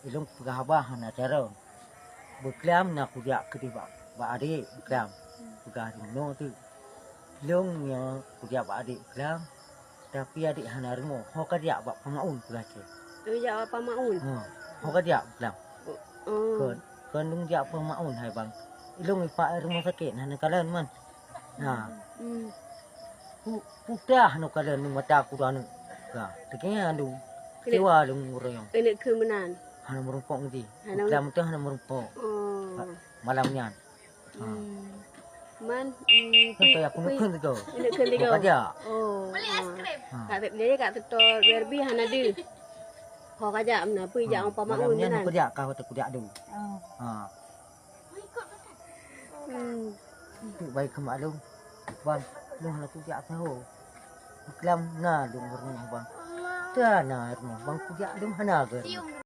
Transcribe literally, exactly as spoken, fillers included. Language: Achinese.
Ilong peugah haba hana carông. Beuklam na kujak keudeh bak, bak adek beuklam. Peugah rumoh tu. Ilong nyoe kujak bak adek beuklam. Tapi adek hana rumoh. Ho kajak bak pamaun peugah cit. Kujak bak pamaun. Ha, ho kajak beuklam. Oh. Kon, kon lôn jak pamaun hai bang. Ilong ipak rumoh sakit hana kalon man. Ha. Hmm. Pu-, putah nu kalon nu mata kuda nu. Ka, teukinya lu. Kecewa lu ureueng. Keuneuk keu meunan. Hana meurumpok ngi. Hana. Dalam tu hana meurumpok. Oh. Malam nyan. Ha. Hmm. Man, hmm, sampai aku nukun tu. Nukun tu. Kau aja. Oh. Ha. Kak Sep jadi kak setor derby hana deh. Kau kajak mana? Pui jak orang pamaun. Malam nyan aku jak kau tu kujak dulu. Oh. Ha. Hmm. Tu baik ke maklum. Bang, lu hana kujak tahu. Kelam na dong rumah bang. Dah na rumah bang kujak dong hana ke.